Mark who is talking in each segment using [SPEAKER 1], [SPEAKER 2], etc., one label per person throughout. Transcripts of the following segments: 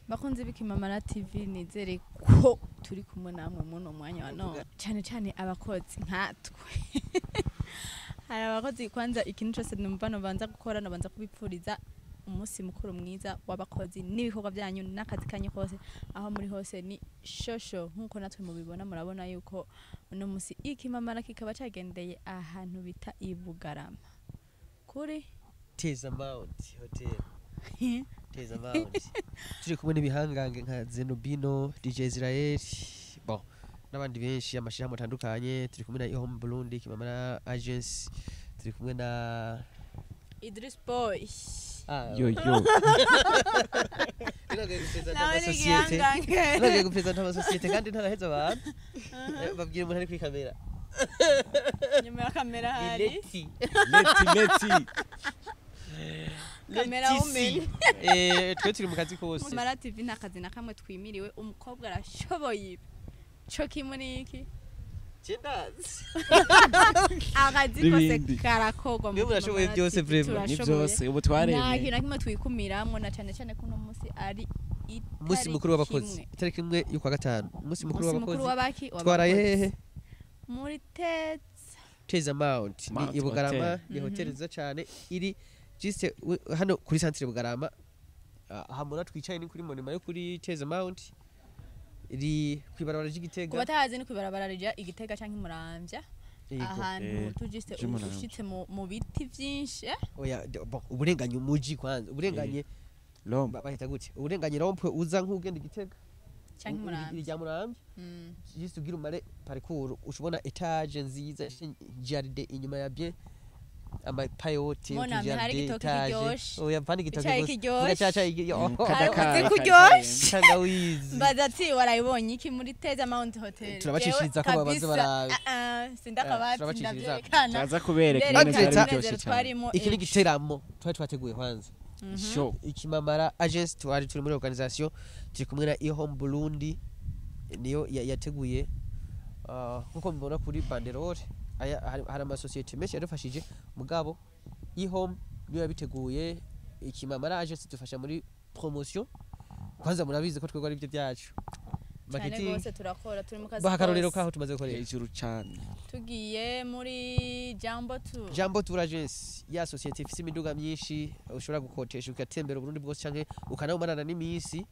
[SPEAKER 1] Bakunzi b'Ikimamara TV, nizere ko turi kumwe namwe muno mwanya wa none, cyane cyane abakozi nkatwe. Hari abakozi kwanza, ikintu cyose numva nobanza gukora, nobanza kubipfuriza umunsi mukuru mwiza w'abakozi n'ibikorwa byanyu n'akazi kanyu kose aho muri hose. Ni shosho nk'uko natwe mubibona, murabona yuko uno munsi Ikimamara kikaba cagendeye ahantu bita i Bugarama kuri
[SPEAKER 2] Teza Mount Hotel. Teza Mount, turi kumwe n'ibihangange nka Zenobino, DJ Israel, bon, n'abandi benshi, amashirahamwe atandukanye. Turi kumwe na Ihome Burundi, Kimamara Agency, turi kumwe na
[SPEAKER 1] Idris Boy.
[SPEAKER 2] Ah,
[SPEAKER 3] Yo yo.
[SPEAKER 2] Biragoye gupresenta
[SPEAKER 1] Nawe ni
[SPEAKER 2] amasosiyete.
[SPEAKER 1] igihangange.
[SPEAKER 2] Biragoye gupresenta amasosiyete kandi ntaraheza abantu. Babwira umuntu ari kuri kamera.
[SPEAKER 1] Nyuma ya kamera hari
[SPEAKER 2] Leti.
[SPEAKER 3] Leti leti.
[SPEAKER 1] Kamera women.
[SPEAKER 2] Twe turi mu kazi kose.
[SPEAKER 1] Mara TV nta kazi na kamwe twimiriwe. Umukobwa arashoboye ibi co kimwe n'iki.
[SPEAKER 2] Cendazi.
[SPEAKER 1] Akazi kose
[SPEAKER 3] N'ibindi.
[SPEAKER 1] karakorwa mu
[SPEAKER 2] Mwe murashoboye
[SPEAKER 1] Kimamara
[SPEAKER 2] byose
[SPEAKER 1] TV,
[SPEAKER 2] vraiment.
[SPEAKER 3] Ni
[SPEAKER 1] turashoboye.
[SPEAKER 3] byose ubu
[SPEAKER 1] Nta
[SPEAKER 3] twaremye.
[SPEAKER 1] kintu na kimwe twikumiramwo, na cane cane ko uno munsi ari
[SPEAKER 2] Umunsi mukuru w'abakozi,
[SPEAKER 1] itariki imwe.
[SPEAKER 2] itariki 1 y'ukwa gatanu, umunsi mukuru
[SPEAKER 1] Umunsi mukuru
[SPEAKER 2] w'abakozi.
[SPEAKER 1] w'abaki?
[SPEAKER 2] Twaraye
[SPEAKER 1] W'abakozi.
[SPEAKER 2] hehe?
[SPEAKER 1] Muri Teza
[SPEAKER 2] Teza Mount ni
[SPEAKER 3] Mount
[SPEAKER 2] i Bugarama.
[SPEAKER 3] Hotel.
[SPEAKER 2] Ni hoteli nziza cyane iri juste hano kuri centre Bugarama. Aha mubona twicaye ni kuri monument yo kuri Teza Mount, iri kwibarabara
[SPEAKER 1] Ku
[SPEAKER 2] ry'Igitega.
[SPEAKER 1] batahazi, ni kwibarabara rija Igitega canke Imuramvya.
[SPEAKER 2] Yego.
[SPEAKER 1] Ahantu tujiste
[SPEAKER 3] Ry'Umuramvya.
[SPEAKER 1] ushitse mu biti vyinshi, eh?
[SPEAKER 2] Oya, bon, uburenganye umuji kwanza, uburenganye
[SPEAKER 3] Lomba.
[SPEAKER 2] bahita gute, uburenganye rond-point uza nk'ugenda Igitega
[SPEAKER 1] Canke Imuramvya.
[SPEAKER 2] Rya Muramvya. Juste ugira umare parcours, ushobona étage nziza, jardin inyuma ya bien, amapayote.
[SPEAKER 1] Monami, hari igitoki kiryoshe.
[SPEAKER 2] Oya, mpana igitoki
[SPEAKER 1] Icayi
[SPEAKER 2] gusa.
[SPEAKER 1] kiryoshe.
[SPEAKER 2] Vuga ca cayi.
[SPEAKER 3] Kadakara.
[SPEAKER 1] Uzi kuryoshe.
[SPEAKER 2] Tangawizi.
[SPEAKER 1] Mbaza ati warayibonye iki muri Teza Mount Hotel?
[SPEAKER 2] Turabacishiriza ko
[SPEAKER 1] Jewe
[SPEAKER 2] babanze
[SPEAKER 1] kabisa,
[SPEAKER 2] barabe.
[SPEAKER 1] ah, ah, sindakabati.
[SPEAKER 2] Turabacishiriza.
[SPEAKER 1] Ndavyerekana.
[SPEAKER 3] Turaza kubereka
[SPEAKER 1] Nderekana
[SPEAKER 3] ingene vyari
[SPEAKER 2] Andreta.
[SPEAKER 3] biryoshe
[SPEAKER 1] umunezero
[SPEAKER 3] cyane.
[SPEAKER 1] twarimo
[SPEAKER 2] Iki ni
[SPEAKER 1] ejo.
[SPEAKER 2] igiteramo twari twateguye kwanza.
[SPEAKER 3] Show.
[SPEAKER 2] Ikimamara Agence, twari turi muri organisation, turi kumwe na Ihome Burundi, niyo yateguye. Nkuko mubibona kuri banderole aya, hari amasosiyete menshi yadufashije, mugabo Ihome niyo yabiteguye. Ikimamara Agence idufasha muri promotion. Kwanza murabizi ko twebwe ari byo byacu,
[SPEAKER 1] Cyane
[SPEAKER 2] marketing.
[SPEAKER 1] gose, turakora, turi mu kazi
[SPEAKER 2] Baha akarorero
[SPEAKER 1] kose.
[SPEAKER 2] kaho tumaze gukorera.
[SPEAKER 3] Hejuru cyane.
[SPEAKER 1] Tugiye muri Jambo Tour.
[SPEAKER 2] Jambo Tour Agence, ya société ifise imiduga myinshi ushobora gukotesha ugatembera Uburundi bwose, canke ukanawumarana n'iminsi,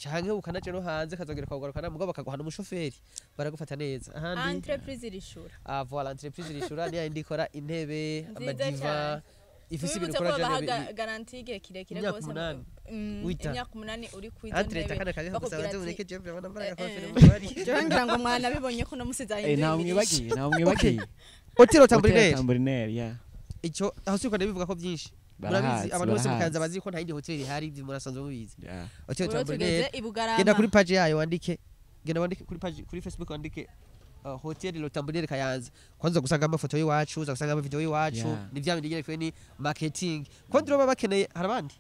[SPEAKER 2] canke ukanaja no hanze kazongera ukawugarukana, mugabo bakaguha n'umushoferi, baragufata neza. Ahandi
[SPEAKER 1] Entreprise irishura.
[SPEAKER 2] Ah voilà, entreprise irishura ni yindi ikora intebe,
[SPEAKER 1] Nziza
[SPEAKER 2] amadiva,
[SPEAKER 1] cyane.
[SPEAKER 2] ifise ibintu
[SPEAKER 1] Tubibutse ko
[SPEAKER 2] ikora
[SPEAKER 1] babaha
[SPEAKER 2] jane
[SPEAKER 1] garantie y'igihe kirekire
[SPEAKER 2] Imyaka
[SPEAKER 1] gose.
[SPEAKER 2] 8. Wita.
[SPEAKER 1] Imyaka 8 uri kwizo
[SPEAKER 2] Entre
[SPEAKER 1] ntebe.
[SPEAKER 2] takana kaje gusa
[SPEAKER 1] Bakubwira
[SPEAKER 2] banze
[SPEAKER 1] ati,
[SPEAKER 2] mureke je vraiment nambara agakofero mu bari.
[SPEAKER 1] Jewe ngira ngo mwanabibonye ko uno musi zahinduye
[SPEAKER 3] Ntawe
[SPEAKER 1] imirisho.
[SPEAKER 3] mwibagiye, ntawe mwibagiye.
[SPEAKER 2] Hotel
[SPEAKER 3] Hotel
[SPEAKER 2] Tambourinaire.
[SPEAKER 3] Tambourinaire, yeah.
[SPEAKER 2] Ico aho siko ndabivuga ko byinshi murabizi.
[SPEAKER 3] Barahazi,
[SPEAKER 2] Abantu bose
[SPEAKER 3] barahazi.
[SPEAKER 2] mukanza bazi ko nta yindi hoteli ihari, ibyo murasanzwe mubizi. Hotel
[SPEAKER 1] Ubu
[SPEAKER 2] Tambourinaire,
[SPEAKER 1] tugeze i Bugarama.
[SPEAKER 2] Genda kuri page yayo wandike, genda wandike kuri page kuri Facebook, wandike Hotel Le Tambourinaire Kayanza. Kwanza gusanga amafoto y'iwacu, uza gusanga amavideo y'iwacu.
[SPEAKER 3] Yeah.
[SPEAKER 2] Ni vya bindi nyene twe ni marketing konti baba bakeneye. Hari abandi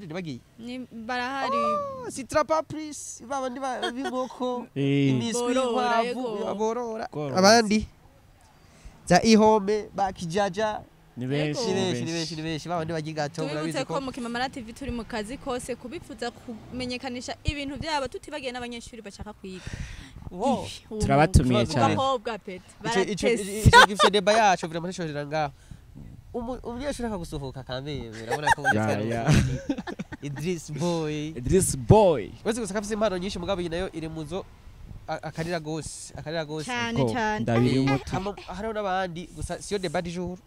[SPEAKER 2] ntibagiye?
[SPEAKER 1] Ni barahari.
[SPEAKER 2] Oh, Citra Plus, babandi b'inkoko, imiswi
[SPEAKER 1] Borora,
[SPEAKER 2] y'inkwavu,
[SPEAKER 1] yego.
[SPEAKER 2] borora.
[SPEAKER 3] Bworozi.
[SPEAKER 2] Abandi za Ihome bakijaja.
[SPEAKER 3] Ni benshi.
[SPEAKER 2] Ni benshi, ni benshi, ni benshi, babandi barya ingato.
[SPEAKER 1] Tubibutse
[SPEAKER 2] Murabizi
[SPEAKER 1] ko
[SPEAKER 2] ko
[SPEAKER 1] mu Kimamara TV turi mu kazi kose kubipfuza kumenyekanisha ibintu byabo, tutibagiye n'abanyeshuri bashaka kwiga.
[SPEAKER 2] Wo.
[SPEAKER 1] Ibi,
[SPEAKER 3] Turabatumiye
[SPEAKER 2] Ikibazo
[SPEAKER 3] cyane.
[SPEAKER 1] Abakobwa pete
[SPEAKER 2] Ico
[SPEAKER 1] baratese.
[SPEAKER 2] ico gifise débat yacu vraiment, ntishohera ngaho. Umunyeshuri akagusohoka kameme, urabona ko Idris Boy.
[SPEAKER 3] Idris Boy.
[SPEAKER 2] Uretse gusa ko afise impano nyinshi, mugabo iyi nayo iri mu zo akarira gose, akarira gose.
[SPEAKER 1] Cyane
[SPEAKER 3] Ko
[SPEAKER 1] cyane.
[SPEAKER 3] ndabiri umuti.
[SPEAKER 2] Hariho n'abandi, gusa siyo débat du jour,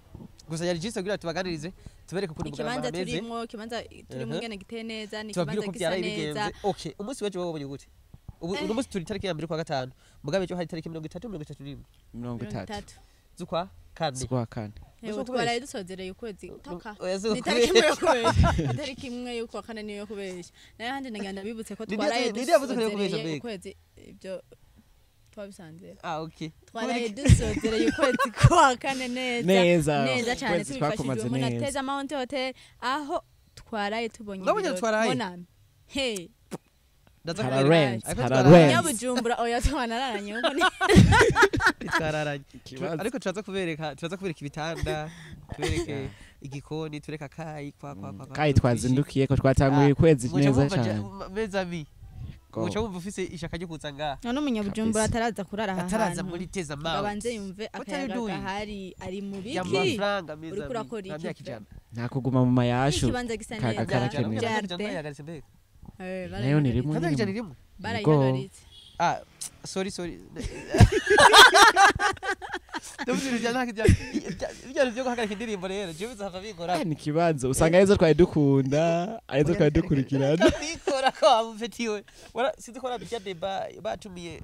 [SPEAKER 2] gusa yari juste kugira tubaganirize, tubereke ukuntu Bugarama
[SPEAKER 1] Ikibanza
[SPEAKER 2] hameze.
[SPEAKER 1] turimwo, ikibanza turimo ingene giteye neza, ni
[SPEAKER 2] Tubabwire
[SPEAKER 1] ikibanza
[SPEAKER 2] uko
[SPEAKER 1] gisa
[SPEAKER 2] byaraye
[SPEAKER 1] neza.
[SPEAKER 2] bigenze. Okay, umunsi w'ejo wabonye gute? Ubu uno munsi turi tariki ya 1 kwa gatanu, mugabo ejo hari tariki 30, 31
[SPEAKER 3] 30.
[SPEAKER 1] 30
[SPEAKER 2] z'ukwa kane.
[SPEAKER 3] Z'ukwa kane.
[SPEAKER 1] Yego,
[SPEAKER 2] Uzi ko
[SPEAKER 1] twaraye dusozereye ukwezi toka.
[SPEAKER 2] Oya, si
[SPEAKER 1] Ni tariki 1 yo kubesha, itariki 1 y'ukwa kane niyo yo kubesha. Nayo handi nagira ndabibutse ko twaraye
[SPEAKER 2] Ni yavuze ko yo kubesha
[SPEAKER 1] dusozereye
[SPEAKER 2] mbega?
[SPEAKER 1] ukwezi, ibyo twabisanze.
[SPEAKER 2] Ah okay.
[SPEAKER 1] Twaraye dusozereye ukwezi kwa kane neza.
[SPEAKER 3] Neza.
[SPEAKER 1] Neza cyane.
[SPEAKER 3] Ukwezi twakumaze
[SPEAKER 1] Tubifashijwemo na
[SPEAKER 3] neza.
[SPEAKER 1] Teza Mount Hotel, aho twaraye tubonye
[SPEAKER 2] Mwabonye
[SPEAKER 1] ibirori.
[SPEAKER 2] twaraye?
[SPEAKER 1] Monami. Hey.
[SPEAKER 2] Ndaza
[SPEAKER 3] Hararenze,
[SPEAKER 2] kubereka. Ariko
[SPEAKER 3] hararenze.
[SPEAKER 1] Nyabujumbura oya, twanararanye kuko ni
[SPEAKER 2] twararanye.
[SPEAKER 3] Ikibazo.
[SPEAKER 2] Ariko turaza kubereka ibitanda, tubereke igikoni, tureka akayi kwa
[SPEAKER 3] Kayi twazindukiye ko twatanguye ukwezi
[SPEAKER 2] Muca
[SPEAKER 3] neza
[SPEAKER 2] mumva
[SPEAKER 3] cyane.
[SPEAKER 2] Mes amis.
[SPEAKER 3] Go.
[SPEAKER 2] Uca wumva ufise ishaka ryo kuza ngaha.
[SPEAKER 1] None umunyabujumbura
[SPEAKER 3] Kabisa.
[SPEAKER 1] ataraza kurara aha
[SPEAKER 2] Ataraza
[SPEAKER 1] hantu.
[SPEAKER 2] muri Teza
[SPEAKER 1] Ngo
[SPEAKER 2] Mount.
[SPEAKER 1] abanze yumve
[SPEAKER 2] What are you
[SPEAKER 1] akayaga
[SPEAKER 2] doing?
[SPEAKER 1] gahari, ari mu biki?
[SPEAKER 2] Y'amafaranga meza.
[SPEAKER 1] Uriko urakora
[SPEAKER 2] Nta
[SPEAKER 1] iki
[SPEAKER 2] myaka
[SPEAKER 1] pe?
[SPEAKER 2] 100.
[SPEAKER 3] Nta kuguma mu mayashu.
[SPEAKER 1] Ikibanza gisa
[SPEAKER 3] Kaga
[SPEAKER 1] neza.
[SPEAKER 3] karakenewe.
[SPEAKER 1] Jardin.
[SPEAKER 2] Bayahagaritse mbega.
[SPEAKER 1] Eh,
[SPEAKER 3] Nayo ni rimwe.
[SPEAKER 2] Nta myaka 100 rimwe.
[SPEAKER 1] Barayihagaritse.
[SPEAKER 2] Ah, sorry, sorry. Ndavuze ibintu bya byo guhagarika indirimbo rero. Jewe bizahava binkora.
[SPEAKER 3] Ah, ni ikibazo usanga arizo twari dukunda, arizo twari dukurikirana.
[SPEAKER 2] Bikora ko amufetiwe. Wara sinzi ko rabijya deba batumiye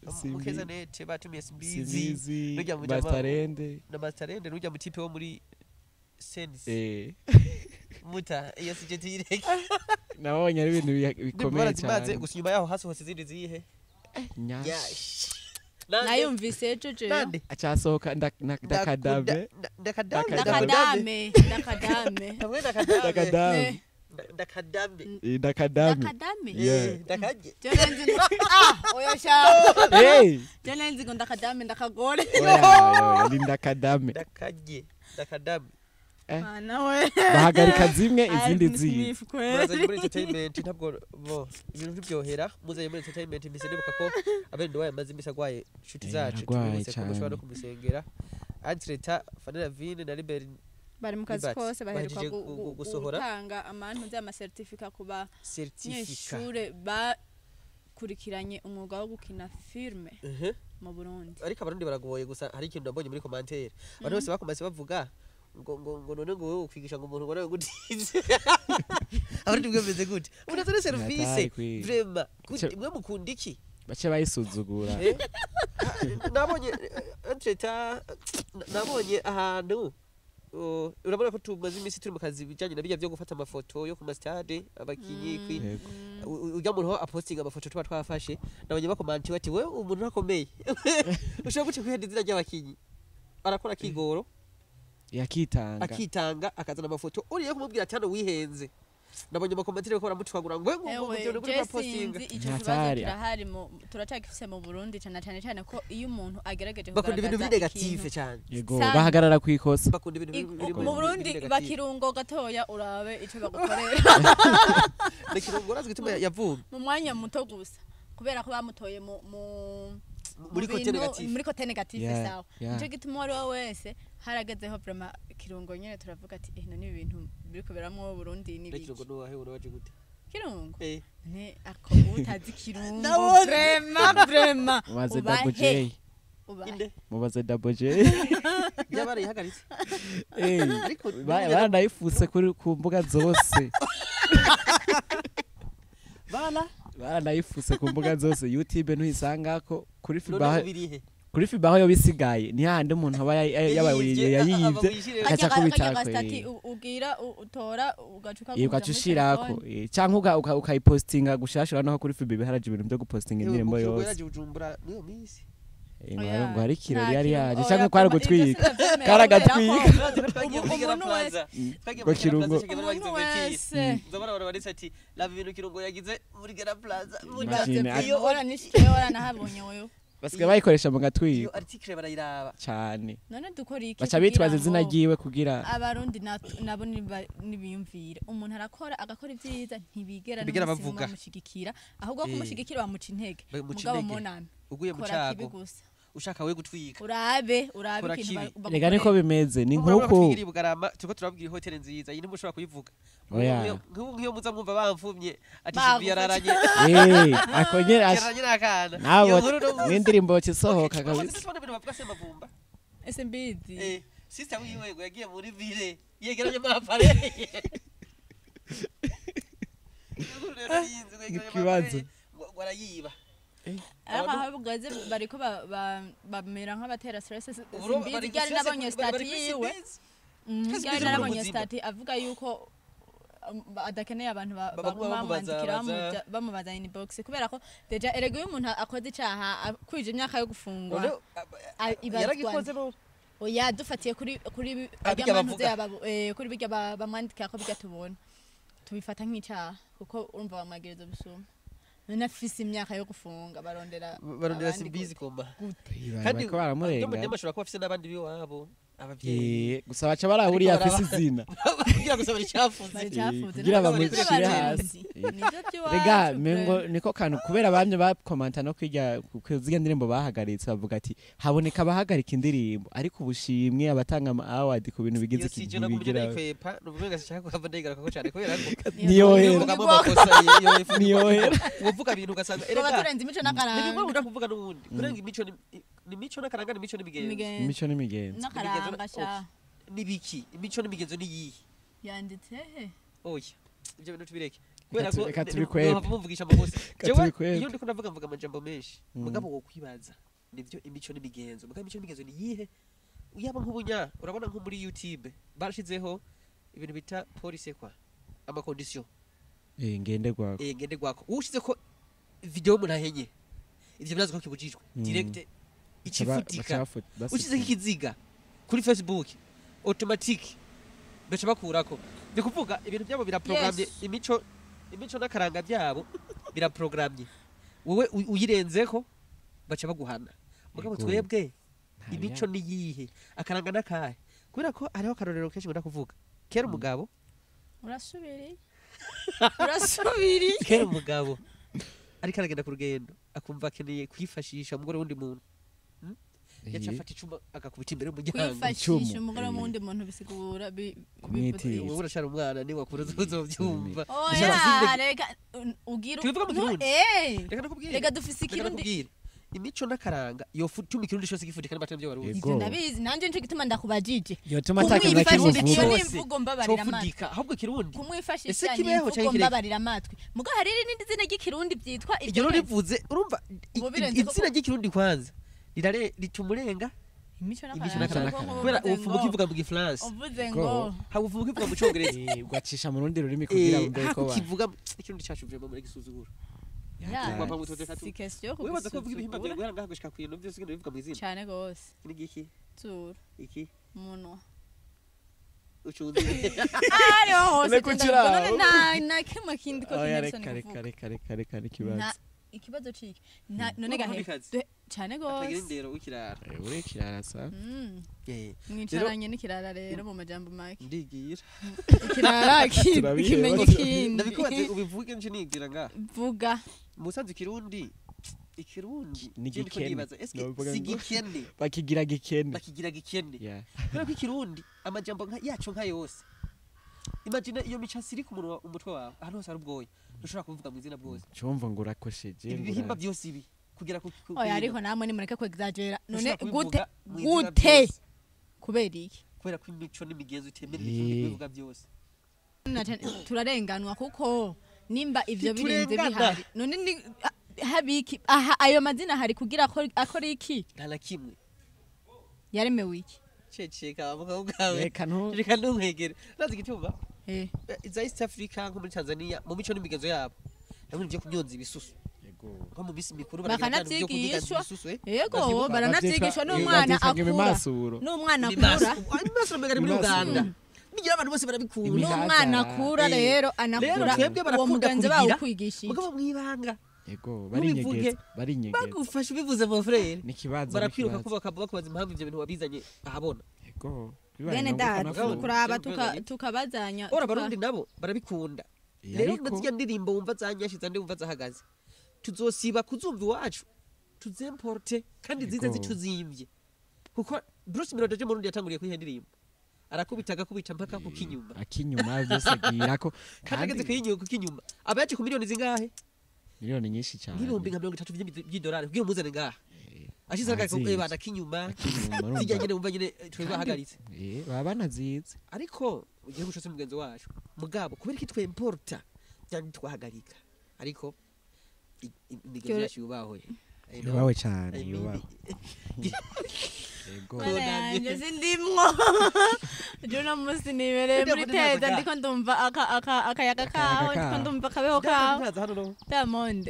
[SPEAKER 3] Simbi-
[SPEAKER 2] Mukeza nete batumiye Simbizi
[SPEAKER 3] Simbizi,
[SPEAKER 2] Nujya mu jama-
[SPEAKER 3] Bastarende.
[SPEAKER 2] na Masterende n'ujya mu tipe wo muri Sense. Muta iyo sije tuyireke.
[SPEAKER 3] Nabonye ari ibintu bikomeye
[SPEAKER 2] Barazimaze
[SPEAKER 3] cyane.
[SPEAKER 2] gusa inyuma yaho hasohotse izindi zihe.
[SPEAKER 3] Nyash.
[SPEAKER 2] Yash. Nande-
[SPEAKER 1] Nayumvise ejo jewe.
[SPEAKER 2] Nande.
[SPEAKER 3] Acasohoka ndakadame.
[SPEAKER 2] Ndakadame.
[SPEAKER 1] Ndakadame, ndakadame.
[SPEAKER 2] Hamwe ndakadame.
[SPEAKER 3] Ndakadame.
[SPEAKER 2] Ndakadame.
[SPEAKER 3] Eh, ndakadame.
[SPEAKER 1] Ndakadame.
[SPEAKER 3] Yeah.
[SPEAKER 2] Eh, ndakadye.
[SPEAKER 1] Je nenzi ngo ah oya sha.
[SPEAKER 3] Hey!
[SPEAKER 1] Je nenzi ngo ndakadame ndakagore.
[SPEAKER 3] Oya, oya, ni ndakadame.
[SPEAKER 2] Ndakadye. Ndakadame.
[SPEAKER 1] Mana we.
[SPEAKER 3] Bahagarika zimwe izindi
[SPEAKER 1] Alvin
[SPEAKER 3] ziza.
[SPEAKER 1] Smith kweli.
[SPEAKER 2] Murazanye muri entertainment ntabwo bo ibintu ntibyohera, muzanye muri entertainment mpise nibuka ko abene wayo amaze imisi agwaye, inshuti
[SPEAKER 3] Eh,
[SPEAKER 2] zacu
[SPEAKER 3] aragwaye
[SPEAKER 2] tubibutse ko mushobora no
[SPEAKER 3] cane.
[SPEAKER 2] kumusengera. Antreta Fanny Vine na Liberi
[SPEAKER 1] Bari mu kazi
[SPEAKER 2] Libert,
[SPEAKER 1] kose baheruka
[SPEAKER 2] bahejeje gusohora
[SPEAKER 1] gutanga amantu y'amasertifika ku
[SPEAKER 2] certificat.
[SPEAKER 1] banyeshure bakurikiranye umwuga wo gukina filme mu Burundi.
[SPEAKER 2] Ariko abarundi baragoye gusa hari ikintu nabonye muri commentaire abantu bose bakomase bavuga ngo ngo ngo none ngo wewe ukwigisha ngo umuntu ngo nawe gutize abarundi mwe meze gute unazana service
[SPEAKER 3] Hatari kwiga.
[SPEAKER 2] vraiment gute
[SPEAKER 3] Cyo-
[SPEAKER 2] mwe mukunda iki.
[SPEAKER 3] Bace bayisuzugura.
[SPEAKER 2] Eh? Ah, nabonye entreta nabonye ahantu urabona ko tumaze iminsi turi mu kazi bijanye na bijya byo gufata amafoto yo ku mastade abakinyi
[SPEAKER 3] Yego.
[SPEAKER 2] Ujya muntu aho apostinga amafoto tuba twafashe, nabonye bakomanti bati we umuntu urakomeye ushobora gute kwihenda izina ry'abakinyi, arakora akigoro
[SPEAKER 3] Yakitanga.
[SPEAKER 2] Akitanga akazana amafoto uriye kumubwira ati hano wihenze, nabonye amakomanti ko baramucwagura ngo ngo ngo
[SPEAKER 1] Ewe,
[SPEAKER 2] ngo ngo
[SPEAKER 1] je
[SPEAKER 2] postinga.
[SPEAKER 1] sinzi ico kibazo
[SPEAKER 3] Hatari.
[SPEAKER 1] kirahari turacagifise mu Burundi cane cane cane ko iyo umuntu agerageje
[SPEAKER 2] Bakunda ibintu biri
[SPEAKER 1] kugaragaza
[SPEAKER 2] negative
[SPEAKER 1] ikintu
[SPEAKER 2] cyane.
[SPEAKER 3] Yego,
[SPEAKER 1] Sana.
[SPEAKER 3] bahagarara kwikosa.
[SPEAKER 2] Bakunda ibintu biri
[SPEAKER 1] Mu Burundi
[SPEAKER 2] biri negative.
[SPEAKER 1] bakirungo gatoya urabe ico bagukorera.
[SPEAKER 2] Bakirungo urazi gituma yavumye
[SPEAKER 1] Mu mwanya muto gusa kubera ko bamutoye mu mu
[SPEAKER 2] muri
[SPEAKER 1] mu
[SPEAKER 2] côté
[SPEAKER 1] bintu-
[SPEAKER 2] negative.
[SPEAKER 1] muri côté negative.
[SPEAKER 3] Yeah,
[SPEAKER 1] Sawa,
[SPEAKER 3] yeah.
[SPEAKER 1] nico gituma uwo ari we wese haragezeho vraiment kirungo nyene turavuga ati eh none ibi bintu biri kuberamwo Burundi ni
[SPEAKER 2] Bakirungo
[SPEAKER 1] biki?
[SPEAKER 2] nuwahe uraje gute?
[SPEAKER 1] Kirungo
[SPEAKER 2] Eh.
[SPEAKER 1] ne ako utazi kirungo
[SPEAKER 2] Nabonye.
[SPEAKER 1] vraiment vraiment
[SPEAKER 3] Mubaze
[SPEAKER 1] ubahe.
[SPEAKER 3] Double J.
[SPEAKER 1] Ubahe.
[SPEAKER 2] Inde
[SPEAKER 3] Mubaze Double J.
[SPEAKER 2] yabarayihagaritse.
[SPEAKER 3] Eh,
[SPEAKER 2] Ariko
[SPEAKER 3] baranayifuse kuri ku mbuga zose.
[SPEAKER 2] Bala
[SPEAKER 3] Baranayifuse ku mbuga zose. YouTube ntuhisangako kuri
[SPEAKER 2] none
[SPEAKER 3] Fiba.
[SPEAKER 2] ubirihe?
[SPEAKER 3] Kuri Fiba aho yobisigaye ni hahandi umuntu aba
[SPEAKER 2] Yayivye,
[SPEAKER 3] yayivye
[SPEAKER 2] akaca
[SPEAKER 3] akaca
[SPEAKER 1] Karya
[SPEAKER 3] kubitako.
[SPEAKER 1] gastati ugira utora ugacuka
[SPEAKER 3] Ugaca ushirako canke ukayipostinga gushasha, urabona ko kuri Fiba biharaje ibintu vyo gupostinga indirimbo yose.
[SPEAKER 2] Yaraje Bujumbura niyo minsi.
[SPEAKER 3] Eh, ngo hari ikirori yari yaje canke kwari gutwika. Karagatwika.
[SPEAKER 2] Twagiye muri Gera
[SPEAKER 1] Umuntu
[SPEAKER 2] Plaza. Twagiye
[SPEAKER 3] Ngo
[SPEAKER 2] muri Gera
[SPEAKER 3] Kirungo.
[SPEAKER 2] Plaza, twagiye bari
[SPEAKER 1] Umuntu
[SPEAKER 2] bagize ngo
[SPEAKER 1] wese
[SPEAKER 2] nzabona abantu banditse ati laba ibintu Kirungo yagize muri Gera Plaza.
[SPEAKER 3] Imagine,
[SPEAKER 2] Iyo
[SPEAKER 1] Iyo nishikeyo waranahabonye wewe.
[SPEAKER 3] Basigaye bayikoresha mu
[SPEAKER 2] iyo
[SPEAKER 3] gatwiko
[SPEAKER 2] article barayiraba.
[SPEAKER 3] cane.
[SPEAKER 1] None dukora iki
[SPEAKER 3] Baca bitwaza
[SPEAKER 1] kugira
[SPEAKER 3] izina
[SPEAKER 1] ngo
[SPEAKER 3] ryiwe kugira
[SPEAKER 1] abarundi nabo nibiyumvire umuntu arakora agakora ibyiza ntibigera
[SPEAKER 2] Ntibigera
[SPEAKER 1] n'umunsi
[SPEAKER 2] bavuga.
[SPEAKER 1] umwe bamushigikira ahubwo kumushyigikira bamuca intege.
[SPEAKER 2] Bamuca
[SPEAKER 1] Mugabo
[SPEAKER 2] intege.
[SPEAKER 1] monami
[SPEAKER 2] Uguye mu
[SPEAKER 1] kora kibi
[SPEAKER 2] cago
[SPEAKER 1] gusa
[SPEAKER 2] ushaka we gutwika.
[SPEAKER 1] Urabe urabe
[SPEAKER 2] Kora
[SPEAKER 1] ikintu
[SPEAKER 2] kibi.
[SPEAKER 3] Rega niko
[SPEAKER 1] bagukorera.
[SPEAKER 3] bimeze ni
[SPEAKER 2] Nk'uko
[SPEAKER 3] nkuko
[SPEAKER 2] iri Bugarama turiko turabwira hoteli nziza iyi ntimushobora kuyivuga.
[SPEAKER 3] Oya.
[SPEAKER 2] Nk'ubu nk'iyo muza mwumva bamvumye ati
[SPEAKER 1] Bagufata.
[SPEAKER 2] Jibi yararanye
[SPEAKER 3] Eh, ako nyene
[SPEAKER 2] yararanye n'akana.
[SPEAKER 3] Nabo
[SPEAKER 2] Iyo nkuru no muzi.
[SPEAKER 3] n'indirimbo kisohoka
[SPEAKER 2] Okay,
[SPEAKER 3] kabisa.
[SPEAKER 2] tubona ibintu bavuga Semavumba.
[SPEAKER 1] Ese mbizi.
[SPEAKER 2] Eh, sister wiwe ngo yagiye muri ville yegeranye amapareye.
[SPEAKER 3] Ikibazo.
[SPEAKER 2] Ngo arayiba.
[SPEAKER 1] Ariko aho bugeze bariko bamera nk'abatera stress.
[SPEAKER 2] Ubu
[SPEAKER 1] Simbizi
[SPEAKER 2] bari
[SPEAKER 1] ryari
[SPEAKER 2] stress
[SPEAKER 1] nabonye
[SPEAKER 2] bari
[SPEAKER 1] stati
[SPEAKER 2] kuri
[SPEAKER 1] yiwe.
[SPEAKER 2] Simbizi.
[SPEAKER 1] Ryari
[SPEAKER 2] Twese bize
[SPEAKER 1] narabonye
[SPEAKER 2] mu buzima.
[SPEAKER 1] stati avuga yuko adakeneye abantu
[SPEAKER 2] Baguma
[SPEAKER 1] baguma bamwandikira
[SPEAKER 2] bamubaza-
[SPEAKER 1] bamubaza inbox kubera ko deja erega iyo umuntu akoze icaha akwije imyaka yo gufungwa
[SPEAKER 2] None,
[SPEAKER 1] ibazwa
[SPEAKER 2] yaragikoze none.
[SPEAKER 1] Oya, dufatiye kuri
[SPEAKER 2] Ah,
[SPEAKER 1] arya
[SPEAKER 2] bijya
[SPEAKER 1] mantuze
[SPEAKER 2] bavuga.
[SPEAKER 1] kuri bijya bamwandikira ko bijya tubona tubifata nk'icaha kuko urumva bamwagiriza ubusuma, none afise imyaka yo gufunga barondera
[SPEAKER 2] Barondera
[SPEAKER 1] abandi
[SPEAKER 2] Simbizi
[SPEAKER 1] gute?
[SPEAKER 2] koma.
[SPEAKER 3] Kandi
[SPEAKER 2] Kandi
[SPEAKER 3] baramurenga.
[SPEAKER 2] ashobora kuba afise n'abandi biwabo. Abavyeyi
[SPEAKER 3] Gusa baca barahuriye
[SPEAKER 2] Ariko
[SPEAKER 3] afise izina
[SPEAKER 2] kugira gusa baricafuze.
[SPEAKER 1] Baricafuze,
[SPEAKER 3] Kugira
[SPEAKER 1] none
[SPEAKER 3] bamushyire
[SPEAKER 1] by'abarundi.
[SPEAKER 3] hasi.
[SPEAKER 1] Nivyo by'iwacu
[SPEAKER 3] Rega
[SPEAKER 1] pe.
[SPEAKER 3] mengo niko kantu kubera bamye bakomanta no kwiga kuziga ndirimbo bahagaritse, bavuga ati haboneka abahagarika indirimbo, ariko ubushimwe abatanga ama award ku bintu bigize
[SPEAKER 2] Iyo si
[SPEAKER 3] iki
[SPEAKER 2] je nagumye
[SPEAKER 3] ntibigira.
[SPEAKER 2] ndayikwepa, nuvuga ngo sinshaka kuhava ndayigarukako cane kubera ko
[SPEAKER 3] Niyohera.
[SPEAKER 2] uvugamo amakosa, iyo
[SPEAKER 3] Niyohera.
[SPEAKER 2] uvuga ibintu ugasanga
[SPEAKER 1] Twaba
[SPEAKER 2] erega
[SPEAKER 1] turenze imico
[SPEAKER 2] ni
[SPEAKER 1] n'akaranga.
[SPEAKER 2] bimwe nkunda kuvuga n'ubundi kurenga imico ni imico n'akaranga, ni imico n'imigenzo.
[SPEAKER 1] Imigenzo.
[SPEAKER 3] Imico n'imigenzo.
[SPEAKER 1] N'akaranga sha.
[SPEAKER 2] N'ibiki? Imico n'imigenzo ni iyihe?
[SPEAKER 1] Yanditse he?
[SPEAKER 2] Oya, ibyo bintu tubireke kubera ko
[SPEAKER 3] Reka tubikwepe.
[SPEAKER 2] nohava mumvugisha amakosa.
[SPEAKER 3] Reka
[SPEAKER 2] Jewe
[SPEAKER 3] tubikwepe.
[SPEAKER 2] iyo ndiko ndavuga mvuga amajambo menshi. Mugabo wo kwibaza nivyo imico n'imigenzo, mugabo imico n'imigenzo ni iyihe? Yaba nk'ubunya urabona nko muri YouTube barashizeho ibintu bita police kwa ama condition
[SPEAKER 3] Ngenderwako.
[SPEAKER 2] Ngenderwako. Ushize ko video y'umuntu ahenye, ivyo birazi ko kibujijwe direct ikifutika. Ushize ikiziga kuri Facebook automatic baca bakurako. Ni kuvuga ibintu byabo biraprogramye.
[SPEAKER 1] Yes.
[SPEAKER 2] Imico n'akaranga byabo biraprogramye, wowe uyirenzeko baca baguhana. Mugabo
[SPEAKER 3] Yego.
[SPEAKER 2] twebwe imico ni yihe, akaranga n'akahe? Kubera ko hariho akarorero kenshi nkunda kuvuga. Kera umugabo
[SPEAKER 1] Urasubiriye, urasubiriye.
[SPEAKER 2] Kera umugabo ariko aragenda ku rugendo akumva akeneye kwifashisha umugore w'undi muntu, yaca afata icuma agakubita imbere y'umuryango.
[SPEAKER 1] Kwifashisha
[SPEAKER 3] Icumu.
[SPEAKER 1] umugore w'undi muntu bisigura
[SPEAKER 3] Kumwitira.
[SPEAKER 2] Wowe uracara umwana, niwakura uzovyumva.
[SPEAKER 1] Oya, reka ugira
[SPEAKER 2] Tubivuga mu Kirundi.
[SPEAKER 1] Eh.
[SPEAKER 2] Reka nakubwire.
[SPEAKER 1] Reka dufise
[SPEAKER 2] Reka
[SPEAKER 1] ikirundi.
[SPEAKER 2] nakubwire, imico n'akaranga yofutuma ikirundi cose gifutika n'abatari byo baruzi.
[SPEAKER 3] Yego.
[SPEAKER 1] Ivyo ndabizi nanje, nico gituma ndakubajije.
[SPEAKER 3] Yotuma atakintu na kimwe
[SPEAKER 1] Kumwifashisha
[SPEAKER 3] uvuga.
[SPEAKER 1] iyo ni imvugo mbabarira amatwi.
[SPEAKER 2] Cofudika ahubwo ikirundi. Ese
[SPEAKER 1] Kumwifashisha ni
[SPEAKER 2] kibeho
[SPEAKER 1] imvugo
[SPEAKER 2] canke kireke?
[SPEAKER 1] mbabarira amatwi, mugo hari n'irindi zina ry'ikirundi byitwa
[SPEAKER 2] Iryo
[SPEAKER 1] ibyo nyene.
[SPEAKER 2] rivuze urumva
[SPEAKER 1] Ubu birenze koko.
[SPEAKER 2] izina ry'ikirundi kwanza rirare rituma urenga
[SPEAKER 1] imico
[SPEAKER 2] imico
[SPEAKER 1] n'akaranga.
[SPEAKER 2] n'akaranga.
[SPEAKER 1] Kuko
[SPEAKER 2] Kubera
[SPEAKER 1] uvuze
[SPEAKER 2] ubufumu
[SPEAKER 1] ngo-
[SPEAKER 2] ukivuga mu gifaransa,
[SPEAKER 1] uvuze
[SPEAKER 3] Go.
[SPEAKER 1] ngo
[SPEAKER 2] haba ubufumu ukivuga mu congereza.
[SPEAKER 3] Ugacisha mu rundi rurimi kugira ngo mbe ko ba
[SPEAKER 2] Hakukivuga ikirundi cacu vraiment muri gisuzuguro.
[SPEAKER 1] Ya,
[SPEAKER 2] Tugomba mu tuteka
[SPEAKER 1] si question yo
[SPEAKER 2] wibaza ko uvuga ibihimba byawe
[SPEAKER 1] kugisuzugura
[SPEAKER 2] guhera ngaha gushika kwino byose ugenda ubivuga mu izina.
[SPEAKER 1] Cane gose.
[SPEAKER 2] Ni igiki?
[SPEAKER 1] Zuru.
[SPEAKER 2] Iki?
[SPEAKER 1] Umunwa.
[SPEAKER 2] Ucunze.
[SPEAKER 1] Ariho hose.
[SPEAKER 3] Reka ukiri aho.
[SPEAKER 1] None nta kimwe kindi ko
[SPEAKER 3] Oya,
[SPEAKER 1] Nelson
[SPEAKER 3] reka reka
[SPEAKER 1] kuvuga.
[SPEAKER 3] reka reka reka n'ikibazo.
[SPEAKER 1] Ikibazo ciki none gahe
[SPEAKER 2] Umurundikazi.
[SPEAKER 1] Cane
[SPEAKER 2] Atagira
[SPEAKER 1] gose.
[SPEAKER 2] indero w'ikirara.
[SPEAKER 3] Uri kirara sa.
[SPEAKER 1] Mwicaranye n'ikirara rero, mu majambo make.
[SPEAKER 2] Ndigira.
[SPEAKER 1] Ikirara
[SPEAKER 3] Turabireba.
[SPEAKER 1] kimenye ikindi.
[SPEAKER 2] Ndabikubaze ubivuge nje nigira ngaha.
[SPEAKER 1] Vuga.
[SPEAKER 2] Musanze ikirundi
[SPEAKER 3] Ni
[SPEAKER 2] je ndiko
[SPEAKER 3] gikene.
[SPEAKER 2] ndibaza eske
[SPEAKER 3] Novuga
[SPEAKER 2] si
[SPEAKER 3] ngo-
[SPEAKER 2] gikene?
[SPEAKER 3] Bakigira gikene.
[SPEAKER 2] Bakigira gikene.
[SPEAKER 3] Yeah.
[SPEAKER 2] Kubera ko ikirundi amajambo nka yaco nka yose, imagine iyo micasi iri ku munwa, umutwe wawe ahantu hose hari ubwoya, ntushobora kubivuga mu izina bwose.
[SPEAKER 3] Cumva ngo urakosheje.
[SPEAKER 2] Ibi
[SPEAKER 3] Ngo
[SPEAKER 2] bihimba byose ibi kugera ku
[SPEAKER 1] Oya, ariko namwe nimureke kwexagera none.
[SPEAKER 2] ntushobora
[SPEAKER 1] Gute?
[SPEAKER 2] kubivuga mu izina
[SPEAKER 1] Gute?
[SPEAKER 2] byose.
[SPEAKER 1] Kubera iki?
[SPEAKER 2] Kubera ko imico n'imigenzo itemerera ikirundi kubivuga byose.
[SPEAKER 1] Turarenganwa kuko nimba ivyo birenze
[SPEAKER 2] Ntiturengana.
[SPEAKER 1] bihari none ni habiki aha ayo mazina hari kugira akora iki?
[SPEAKER 2] Nta na kimwe.
[SPEAKER 1] Yaremewe iki?
[SPEAKER 2] Ceceka mugabo bwawe.
[SPEAKER 3] Reka ntu
[SPEAKER 2] Reka ntunkwegere, urazi igituma?
[SPEAKER 1] Eh.
[SPEAKER 2] Za East Africa nko muri Tanzania, mu mico n'imigenzo yabo hamwe n'ibyo kunyonza ibisusu, nko mu minsi mikuru baragira ibintu byo kunyiganza
[SPEAKER 1] Bakanavyigishwa.
[SPEAKER 2] ibisusu.
[SPEAKER 1] Yego.
[SPEAKER 2] Bavyibuka.
[SPEAKER 1] Baranavyigishwa n'umwana
[SPEAKER 3] Bavyitwa ngo
[SPEAKER 1] akura.
[SPEAKER 3] imimasuro.
[SPEAKER 1] N'umwana akura.
[SPEAKER 2] Imimasuro mbega ari muri
[SPEAKER 3] Imimasuro.
[SPEAKER 2] Uganda bigira abantu bose barabikunda.
[SPEAKER 1] N'umwana akura
[SPEAKER 2] Eh.
[SPEAKER 1] rero anakura
[SPEAKER 2] Rero twebwe
[SPEAKER 1] uwo
[SPEAKER 2] barakunda
[SPEAKER 1] mugenzi bawo
[SPEAKER 2] kubigira.
[SPEAKER 1] ukwigishije.
[SPEAKER 2] Mugabo mwibanga.
[SPEAKER 3] Yego,
[SPEAKER 2] Ntubivuge.
[SPEAKER 3] barinyegeza, barinyegeza.
[SPEAKER 2] Bagufasha ubivuze mon frère,
[SPEAKER 3] N'ikibazo.
[SPEAKER 2] barakwiruka
[SPEAKER 3] N'ikibazo.
[SPEAKER 2] kuba bakabaza impamvu ivyo bintu wabizanye ahabona.
[SPEAKER 3] Yego. Bibaye
[SPEAKER 1] Bene
[SPEAKER 3] ngombwa
[SPEAKER 1] data,
[SPEAKER 3] ukanafunga.
[SPEAKER 1] kuraba
[SPEAKER 2] Rero
[SPEAKER 1] tukabazanya
[SPEAKER 2] ora abarundi nabo barabikunda. Rero
[SPEAKER 3] Ariko
[SPEAKER 2] na zirya ndirimbo wumva zanyashiza ndi wumva zahagaze, tuzosiba kuzumva iwacu tuzemporte kandi zize
[SPEAKER 3] Yego.
[SPEAKER 2] zituzimvye, kuko Bruce Melody aje mu Burundi yatanguriye kuyiha indirimbo, arakubita agakubita mpaka ku kinyuma.
[SPEAKER 3] Akinyuma byose agirako.
[SPEAKER 2] Kandi ageze kuyinyuma, ku kinyuma aba yaje ku miliyoni zingahe?
[SPEAKER 3] Miliyoni nyinshi cyane.
[SPEAKER 2] Nk'ibihumbi nka 30 by'idolari kugira umuzane ngaha, ashize agaye
[SPEAKER 3] Azizi.
[SPEAKER 2] bana kinyuma.
[SPEAKER 3] Akinyuma, urumva.
[SPEAKER 2] Zijya nyene wumva nyene twebwe ahagaritse.
[SPEAKER 3] Baba banazize.
[SPEAKER 2] Ariko igihugu cyose mugenzi wacu, mugabo kubera ko twemporta byandi twahagarika, ariko imigenzo yacu yubahwe. I know.
[SPEAKER 3] Yubawe cyane.
[SPEAKER 2] I mean,
[SPEAKER 3] Yubawe. Yego.
[SPEAKER 1] Mana yanje, sindimwo je uno munsi nibereye muri
[SPEAKER 2] Diamond ntaza
[SPEAKER 1] teza
[SPEAKER 2] ngaha.
[SPEAKER 1] ndiko ndumva akayaga kaho, ndiko
[SPEAKER 3] kaho.
[SPEAKER 1] ndumva akabeho
[SPEAKER 2] Diamond
[SPEAKER 1] kaho.
[SPEAKER 2] ntaza hano no.
[SPEAKER 1] Diamond.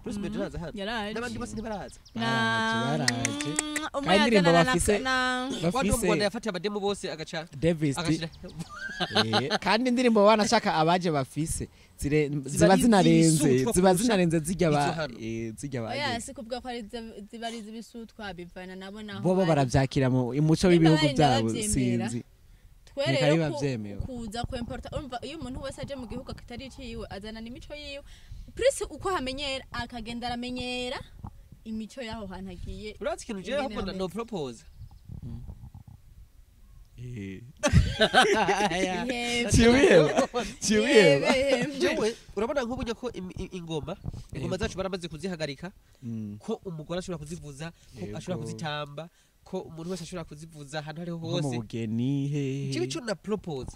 [SPEAKER 2] Bruce Melody ntaza hano.
[SPEAKER 1] Yaraje.
[SPEAKER 2] N'abandi bose ntibaraza.
[SPEAKER 3] Baraje, baraje.
[SPEAKER 1] Umwe
[SPEAKER 3] Kandi indirimbo
[SPEAKER 1] yazanana na
[SPEAKER 2] Wandi wo mu
[SPEAKER 3] bafise
[SPEAKER 2] Rwanda yafatiye abademu bose agaca
[SPEAKER 3] Davis D.
[SPEAKER 2] agashira
[SPEAKER 3] Kandi indirimbo wanashaka abaje bafise Ziba zinarenze, ziba zinarenze zijya ba zijya ba.
[SPEAKER 1] Oya, si kuvuga ko ari ziba ari zibisutwa, bivana nabo naho.
[SPEAKER 3] Bobo baravyakira mu imuco w'ibihugu byabo, sinzi.
[SPEAKER 1] Twerero kuza ku importa, urumva iyo umuntu wese aje mu gihugu kitari ciwe azana n'imico yiwe, plus uko hamenyera akagenda aramenyera imico yaho hantu agiye.
[SPEAKER 2] Urazi ikintu jewe ahubwo no propose. Jewe urabona nk'uburyo ko ingoma zacu baramaze kuzihagarika, ko umugore ashobora kuzivuza, ko ashobora kuzitamba, ko umuntu wese ashobora kuzivuza ahantu ariho hose
[SPEAKER 3] mu bugeni he.
[SPEAKER 2] Jewe ico na propose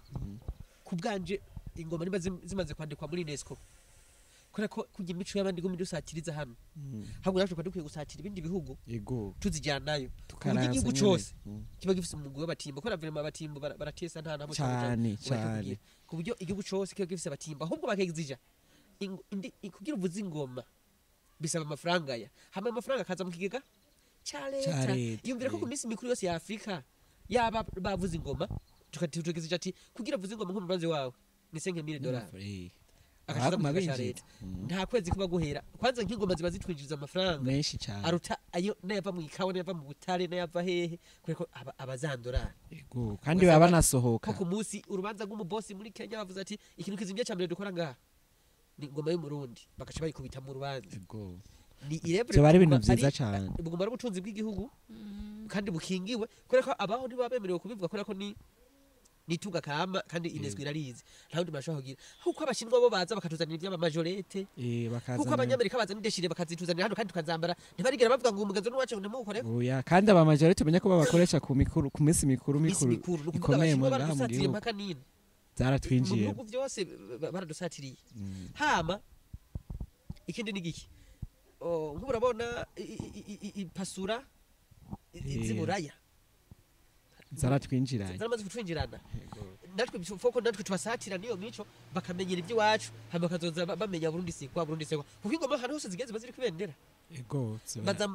[SPEAKER 2] ku bwanje, ingoma niba zimaze kwandikwa muri UNESCO, kubera ko kugira imico y'abandi iguma idusatiriza hano, ahubwo natwe dukwiye gusatira ibindi bihugu tuzijyanayo, igihugu cose kiba gifise umugwi w'abatimbo, kubera vraiment abatimbo baratesa nta nabo
[SPEAKER 3] cyane cyane,
[SPEAKER 2] ku buryo igihugu cose kiba gifise abatimbo, ahubwo bakegizija kugira uvuze ingoma bisaba amafaranga ya hamwe, amafaranga akaza mu kigega ca leta. Yumvira ko ku minsi mikuru yose ya Afrika yaba bavuze ingoma, tukagizija ati kugira uvuze ingoma nk'umubanzi wawe ni $5,000 akashaza mu leta. Nta kwezi kuba guhera kwanza nk'ingoma ziba zitwinjiriza amafaranga
[SPEAKER 3] menshi cyane
[SPEAKER 2] aruta ayo nayava mu ikawa, nayava mu butare, nayava hehe, kureko abazandora.
[SPEAKER 3] Yego, kandi baba banasohoka
[SPEAKER 2] ko ku munsi urubanza rw'umubosi muri Kenya bavuze ati ikintu kizimye cya mbere dukora ngaha ni ingoma y'Umurundi, bakaca bayikubita mu rubanza.
[SPEAKER 3] Yego,
[SPEAKER 2] ni irebre
[SPEAKER 3] byo bari ibintu byiza cyane,
[SPEAKER 2] buguma ari ubutunzi bw'igihugu kandi bukingiwe, kureko abaho ntiba bemerewe kubivuga, kureko ni nituga kama kandi UNESCO irarizi, nta wundi bashobora kugira. Kuko abashinwa bo baza bakatuzanira iby'ama majorete, kuko abanyamerika baza n'ideshire bakazituzanira hano kandi tukazambara, ntibarigera bavuga ngo umugenzo n'uwacu ntimuwukore.
[SPEAKER 3] Oya, kandi aba majorete umenye ko babakoresha ku mikuru, ku minsi mikuru mikuru ikomeye mu gihugu, zaratwinjiye
[SPEAKER 2] mu bihugu byose, baradusatiriye. Hama ikindi ni giki, nk'ubu urabona ipasura z'iburaya
[SPEAKER 3] zaratwinjiranye,
[SPEAKER 2] zaramaze kutwinjirana, natwe foko natwe tubasatira niyo mico bakamenyera iby'iwacu, hama bakazoza bamenya Burundi sikwa Burundi sikwa, kuko ingoma ahantu hose zigeze baziri kubendera.
[SPEAKER 3] Yego,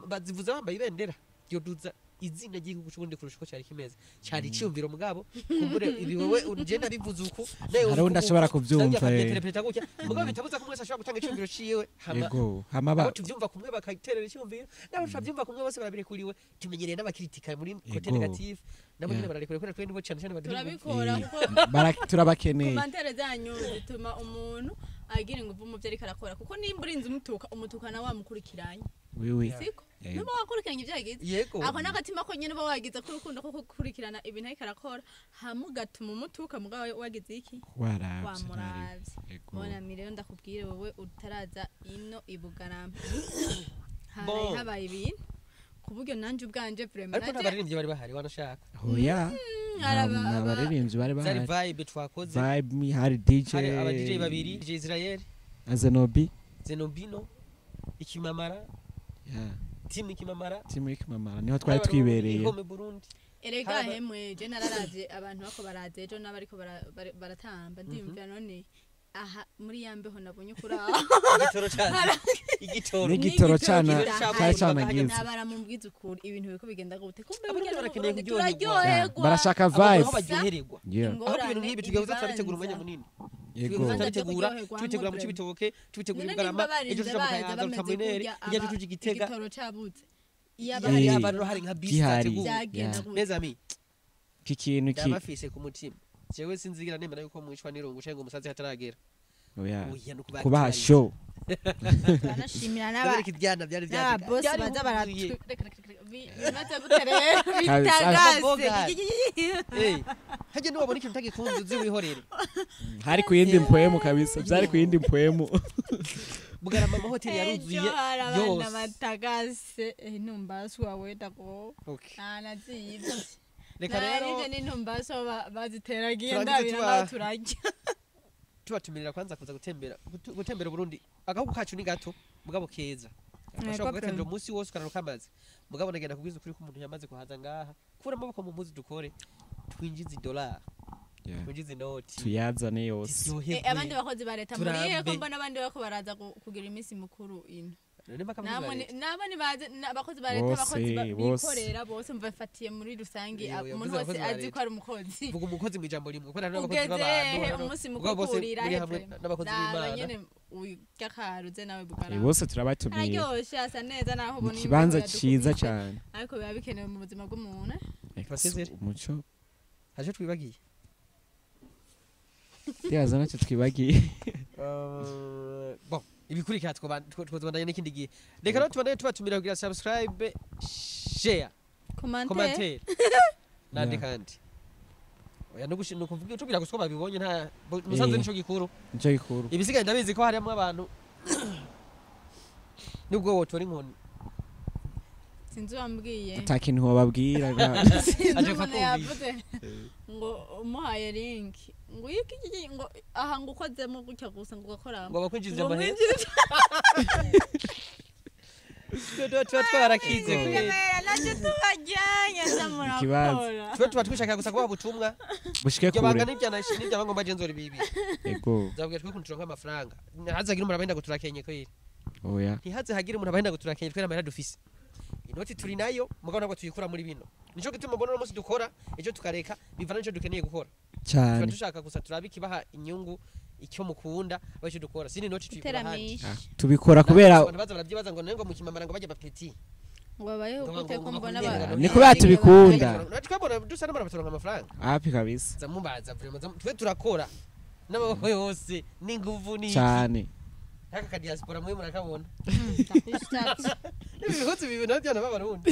[SPEAKER 2] bazivuza bambaye ibendera yoduza izina ry'igihugu c'Uburundi kurusha uko cyari kimeze, cyari iciyumviro mugabo kumbure ibi wewe uje nabivuze uku
[SPEAKER 3] nawe hari undi ashobora kubyumva,
[SPEAKER 2] mugabo bitabuza ko mwese ashobora gutanga iciyumviro ciwe.
[SPEAKER 3] Yego, hama ba
[SPEAKER 2] tuvyumva kumwe bakayiterera iciyumviro, nabo tuvyumva kumwe bose barabirekuriwe, tumenyereye n'abakritika muri côté négatif, nabo nyine bararekuriwe kubera twe nibo cyane cyane
[SPEAKER 1] turabikora, kuko
[SPEAKER 3] turabakeneye.
[SPEAKER 1] Komantere zanyu zituma umuntu agira inguvu mu byo ariko arakora, kuko nimba urinze umutuka umutuka nawe wamukurikiranye.
[SPEAKER 3] Wiwi
[SPEAKER 1] siko nuba wakurikiranye ibyo yagize, ako n'agatima ko nyine uba wagize ko urukundo ko gukurikirana ibintu ariko arakora, hamwe ugatuma umutuka mugabo wagize iki wamuravye. Bona rero ndakubwire wowe utaraza ino i Bugarama hari habaye ibintu ku buryo nanje ubwanje vraiment
[SPEAKER 2] ariko ntabaririmbyi bari bahari wanashaka.
[SPEAKER 3] Oya, abaririmbyi bari bahari,
[SPEAKER 2] zari vibe twakoze,
[SPEAKER 3] vibe hari DJ,
[SPEAKER 2] hari aba DJ babiri, DJ Israel
[SPEAKER 3] Azenobi,
[SPEAKER 2] Zenobino, Ikimamara, team Ikimamara,
[SPEAKER 3] team Ikimamara niho twari twibereye.
[SPEAKER 1] Erega hemwe je nararavye abantu bako baraze ejo n'abariko baratamba, ndiyumvira none aha muri yambeho nabonye kuri aho
[SPEAKER 2] igitoro cyane, igitoro
[SPEAKER 3] n'igitoro cyane cyane cyane gize
[SPEAKER 1] nabara mu mbwiza ukuri ibintu biko bigenda gute, kumbe
[SPEAKER 2] turaryoherwa,
[SPEAKER 3] barashaka vibe,
[SPEAKER 2] baryoherwa. Aho ibintu nk'ibi tugabuza turabitegura umwanya munini.
[SPEAKER 3] Yego,
[SPEAKER 2] turabitegura mu Cibitoke, tubitegura i Bugarama, ejo tuja mu Kayanza, tukamunere, ejo tuja Igitega,
[SPEAKER 1] igitoro cabutse
[SPEAKER 2] iyaba hari nka bisi zateguwe. Mes amis,
[SPEAKER 3] ikintu ki
[SPEAKER 2] ndabafise ku mutima, jewe sinzigira nemera yuko mwicwa n'irungu canke ngo umusazi hataragera.
[SPEAKER 3] Oya, kubaha show.
[SPEAKER 1] Banashimira n'aba
[SPEAKER 2] ivyana byari byaje
[SPEAKER 1] boss baza baratu bimaze gute rero bitagaze.
[SPEAKER 2] Haje niwabona ikintu utagikunze uzi wihorere.
[SPEAKER 3] Hari kuyindi mpwemu kabisa, byari kuyindi mpwemu.
[SPEAKER 2] Bugarama amahoteli yaruzuye
[SPEAKER 1] yose. Batagase intumbaswa wenda ko. Anaziyivye.
[SPEAKER 2] Reka rero
[SPEAKER 1] n'intumbaso baziteragiye ndabira naho turajya.
[SPEAKER 2] Tubatumirira kwanza kuza gutembera Burundi. Agahugu kacu ni gato mugabo keza. Ashobora kugatembera umunsi wose ukararuka amazi. Mugabo nagenda kubwiza ukuri ko umuntu yamaze kuhaza ngaha. Kura amaboko mu mpuzu dukore. Twinjize idolari. Twinjize inoti.
[SPEAKER 3] Tuyazane yose.
[SPEAKER 1] Abandi bakozi ba leta muri ko mbona abandi bako baraza kugira iminsi mukuru ino.
[SPEAKER 2] None mpaka abakozi ba leta.
[SPEAKER 1] Nabo nibaze abakozi ba leta, abakozi bikorera bose mvafatiye muri rusange, umuntu wese azi ko ari umukozi.
[SPEAKER 2] Vuga umukozi mu ijambo rimwe, kuko hari n'abakozi
[SPEAKER 1] Ugeze
[SPEAKER 2] b'abantu
[SPEAKER 1] umunsi
[SPEAKER 2] ubwo
[SPEAKER 1] mukuru
[SPEAKER 2] bose
[SPEAKER 1] kurira
[SPEAKER 2] muri hamwe
[SPEAKER 1] hepfo
[SPEAKER 2] n'abakozi
[SPEAKER 1] Raba
[SPEAKER 2] b'Imana.
[SPEAKER 1] nyene uyakaruze nawe bukaraba.
[SPEAKER 3] Bose turabatumiye.
[SPEAKER 1] Araryoshe, asa neza naho
[SPEAKER 3] Ni
[SPEAKER 1] ubona
[SPEAKER 3] ikibanza
[SPEAKER 1] imbeho
[SPEAKER 3] ciza
[SPEAKER 1] yadukubise.
[SPEAKER 3] cane.
[SPEAKER 1] Ariko biba bikenewe mu buzima bw'umuntu.
[SPEAKER 2] Tubasezere.
[SPEAKER 3] Umuco.
[SPEAKER 2] Hari ico twibagiye?
[SPEAKER 3] Ndibaza ntacyo twibagiye.
[SPEAKER 2] Bon, ibikurikira twobandanya n'ikindi gihe. Reka rero tubandanye tubatumira kugira subscribe, share,
[SPEAKER 1] commentaire,
[SPEAKER 2] commentaire nandi
[SPEAKER 3] Yeah.
[SPEAKER 2] kandi oya no gushina kuvuga tubwira gusa ko babibonye nta musanze nico gikuru.
[SPEAKER 3] Nico gikuru.
[SPEAKER 2] Ibisigaye ndabizi ko harimo abantu nubwo wotora inkoni.
[SPEAKER 1] Sinzi wambwiye.
[SPEAKER 3] Ata kintu wababwira.
[SPEAKER 1] Sinzi
[SPEAKER 2] Aje
[SPEAKER 1] umuntu
[SPEAKER 2] kumvise.
[SPEAKER 1] yavuze ngo umuhaye link ngo iki iki ngo aha ngo ukozemo gutya gusa ngo ugakora
[SPEAKER 2] ngo bakwinjize
[SPEAKER 1] ngo
[SPEAKER 2] amahera.
[SPEAKER 1] mwinjirize.
[SPEAKER 2] Tuba twarakize
[SPEAKER 3] Ngo.
[SPEAKER 2] kweli.
[SPEAKER 1] Kamera nacyo tubajyanye
[SPEAKER 3] Ikibazo.
[SPEAKER 1] murakora.
[SPEAKER 2] Twe tuba twishaka gusa kubaha ubutumwa.
[SPEAKER 3] Bushike
[SPEAKER 2] Iryo banga
[SPEAKER 3] kure.
[SPEAKER 2] n'ibya ngomba je nzora ibibi.
[SPEAKER 3] Ego.
[SPEAKER 2] Nzabwira twe kuntu turonka amafaranga. Ntihaze hagire umuntu abahenda ngo turakenye kweli.
[SPEAKER 3] Oya.
[SPEAKER 2] Ntihaze hagire umuntu abahenda ngo turakenye, twe n'amahera dufise. Inoti turi nayo, mugabo ntabwo tuyikura muri bino. Nico gituma mbona uno munsi dukora, ejo tukareka, bivana n'ico dukeneye gukora. Tuba
[SPEAKER 3] Cyane.
[SPEAKER 2] dushaka gusa turabe ikibaha inyungu, icyo mukunda, abe ico dukora. Sini inoti tuyikura ahandi.
[SPEAKER 1] Iteramisha.
[SPEAKER 3] Tubikora kubera
[SPEAKER 2] Abantu baza baravyibaza ngo nengo mukimamara ngo bajya bapeti.
[SPEAKER 1] Ngo babayeho
[SPEAKER 2] Ngo
[SPEAKER 1] gute ko
[SPEAKER 2] ngo
[SPEAKER 1] mbona
[SPEAKER 2] ngo
[SPEAKER 3] Ni kubera tubikunda.
[SPEAKER 2] Natwe twabona dusa n'abantu baturonka amafaranga.
[SPEAKER 3] Hapi kabisa.
[SPEAKER 2] Za mubaza vraiment twe turakora n'amaboko yose n'inguvu n'iki.
[SPEAKER 3] Cyane.
[SPEAKER 2] Aka ka diaspora mwe murakabona. Ibihuzu bibi nabyo n'abarundi.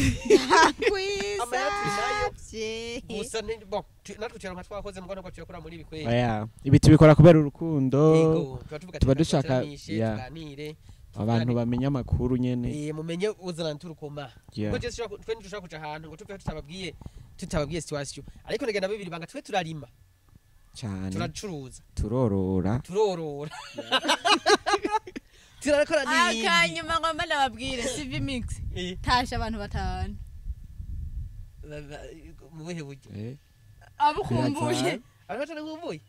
[SPEAKER 2] Amahera turi nayo. Gusa ni bon natwe tuyaronka twakoze mugabo ntabwo tuyakura muri ibi kweli.
[SPEAKER 3] Oya. Ibi tubikora kubera urukundo.
[SPEAKER 2] Yego, tuba tuvuga ati
[SPEAKER 3] Tuba
[SPEAKER 2] reka
[SPEAKER 3] dushaka
[SPEAKER 2] tubateramishe,
[SPEAKER 3] yeah.
[SPEAKER 2] tuganire.
[SPEAKER 3] Abantu bamenye amakuru nyene.
[SPEAKER 2] Mumenye uzana turukoma.
[SPEAKER 3] Yeah.
[SPEAKER 2] Kuko je twe ntidushobora kuja ahantu ngo tuve tutababwiye situation. Ariko nigenda bibiri banga twe turarima,
[SPEAKER 3] Cyane.
[SPEAKER 2] turacuruza,
[SPEAKER 3] Turorora.
[SPEAKER 2] turorora. Turakora n'ibindi.
[SPEAKER 1] Akanyuma ngomba ndababwire CV mix. Tasha abantu batanu.
[SPEAKER 2] Mu buhe buryo?
[SPEAKER 1] Abo ukumbuye.
[SPEAKER 2] Abantu batanu nkumbuye?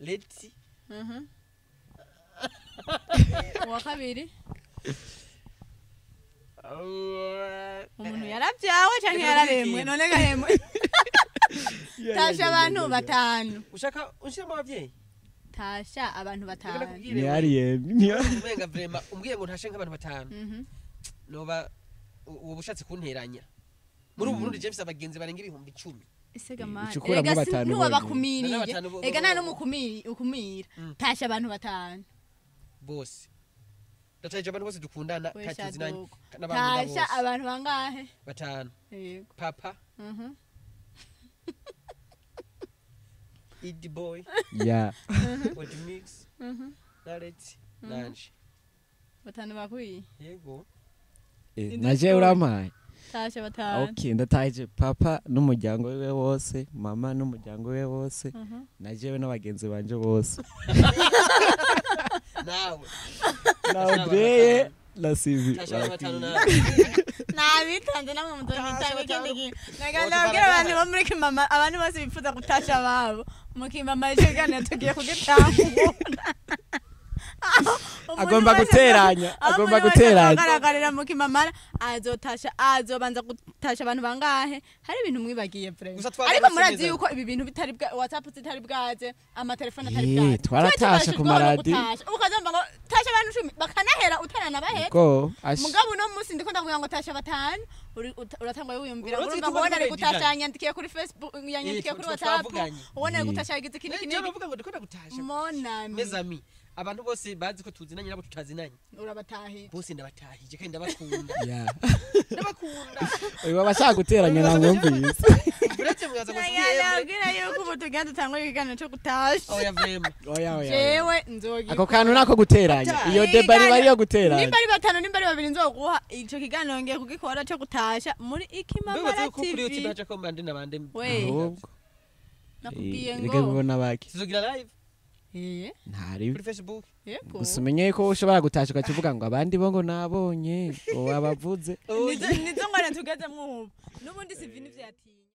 [SPEAKER 2] Leti.
[SPEAKER 1] Uwa kabiri umuntu yarabyawe canke yararemwe none gahemwe. Tasha abantu batanu.
[SPEAKER 2] Ushaka unshiramo abavyeyi?
[SPEAKER 1] Tasha abantu
[SPEAKER 2] Reka
[SPEAKER 1] batanu.
[SPEAKER 2] ndakubwire
[SPEAKER 3] Ni alien. Ni
[SPEAKER 2] umenga vraiment umbwiye ngo ntashe nk'abantu batanu. Noba ubu bushatse kunteranya. Muri ubu Burundi James abagenzi barenga 10,000.
[SPEAKER 1] Isega mani.
[SPEAKER 3] Ucukuramo
[SPEAKER 1] Ega si
[SPEAKER 3] batanu
[SPEAKER 1] ntiwabakumiriye.
[SPEAKER 2] bonyene. Batanu
[SPEAKER 1] Ega nta n'umukumiri ukumira. Tasha abantu batanu.
[SPEAKER 2] Bose. Ndataje abantu bose dukundana
[SPEAKER 1] We
[SPEAKER 2] kandi tuzinanye
[SPEAKER 1] Shaduko.
[SPEAKER 2] n'abandi
[SPEAKER 1] Tasha
[SPEAKER 2] bose.
[SPEAKER 1] abantu bangahe?
[SPEAKER 2] Batanu.
[SPEAKER 1] Yego.
[SPEAKER 2] Papa, Idi boy,
[SPEAKER 3] Yeah.
[SPEAKER 2] Odmix, Nareti, Nanje.
[SPEAKER 1] Batanu bakwiye.
[SPEAKER 2] Yego.
[SPEAKER 3] Naje urampaye.
[SPEAKER 1] Tasha batanu.
[SPEAKER 3] Okay, ndataje papa n'umuryango wiwe wose, mama n'umuryango wiwe wose, na jewe n'abagenzi banje bose.
[SPEAKER 2] Nawe.
[SPEAKER 3] Na Audrey na Sivi.
[SPEAKER 2] Tasha abantu batanu nawe.
[SPEAKER 1] Nabitanze namwe muzobitanga
[SPEAKER 2] Tasha
[SPEAKER 1] ikindi
[SPEAKER 2] batanu.
[SPEAKER 1] gihe. Naga nabwira abantu bo muri Kimama, abantu bose bifuza gutasha ababo. Mu Kimama ico kiganiro tugiye kugitangura.
[SPEAKER 3] Agomba guteranya, agomba guteranya.
[SPEAKER 1] Agaragarira mu Kimamara azotasha, azobanza gutasha abantu bangahe? Hari ibintu mwibagiye vraiment.
[SPEAKER 2] Gusa twagarutse
[SPEAKER 1] Ariko murazi
[SPEAKER 2] neza.
[SPEAKER 1] yuko ibi bintu bitari bwa WhatsApp zitari bwaze, amatelefone atari
[SPEAKER 3] Eh,
[SPEAKER 1] bwaze.
[SPEAKER 3] twaratasha ku maradi.
[SPEAKER 1] Ukazomba ngo tasha abantu 10 bakanahera utaranabahera.
[SPEAKER 3] Go. Ash.
[SPEAKER 1] Mugabo uno munsi ndiko ndakubwira ngo tasha batanu uratangwa wiyumvira
[SPEAKER 2] Uretse
[SPEAKER 1] urumva ngo
[SPEAKER 2] tuba
[SPEAKER 1] ubona ari
[SPEAKER 2] tubaye
[SPEAKER 1] gutasha yanyandikiye kuri Facebook, yanyandikiye kuri WhatsApp,
[SPEAKER 2] twavuganye.
[SPEAKER 1] ubona ari gutasha yagize iki n'iki
[SPEAKER 2] Je
[SPEAKER 1] n'iki.
[SPEAKER 2] navuga ngo ndikunda gutasha.
[SPEAKER 1] Monami.
[SPEAKER 2] Mes amis, abantu bose bazi ko tuzinanye nabo tutazinanye.
[SPEAKER 1] Urabatahije.
[SPEAKER 2] Bose ndabatahije kandi ndabakunda.
[SPEAKER 3] Yeah.
[SPEAKER 2] Ndabakunda.
[SPEAKER 3] Uyu abashaka guteranya namwumvise.
[SPEAKER 2] Uretse mwaza ngo siyemwe.
[SPEAKER 1] Nabwira yuko ubu tugenda dutangura ikiganiro cyo gutasha.
[SPEAKER 2] Oya vraiment.
[SPEAKER 3] Oya oya.
[SPEAKER 1] Jewe nzogi.
[SPEAKER 3] Ako kantu nako guteranya. Iyo deba riba ariyo guteranya.
[SPEAKER 1] Nimba ari batanu nimba ari babiri nzoguha ico kiganiro ngiye kugikora cyo gutasha muri Ikimamara
[SPEAKER 2] Mbibaze ko kuri YouTube
[SPEAKER 1] TV.
[SPEAKER 2] haca ko mbande nabande.
[SPEAKER 1] We
[SPEAKER 3] Ahubwo.
[SPEAKER 1] nakubwiye
[SPEAKER 3] Reka
[SPEAKER 1] ngo
[SPEAKER 3] bibona baki.
[SPEAKER 2] Tuzogira live
[SPEAKER 3] Ntari.
[SPEAKER 2] kuri Facebook.
[SPEAKER 1] yego.
[SPEAKER 3] Gusa umenye ko ushobora gutasha ukakivuga ngo abandi bo ngo nabonye ngo wabavuze.
[SPEAKER 1] Nizo ngorane tugezemwo ubu. N'ubundi sivi nivyo yatinye.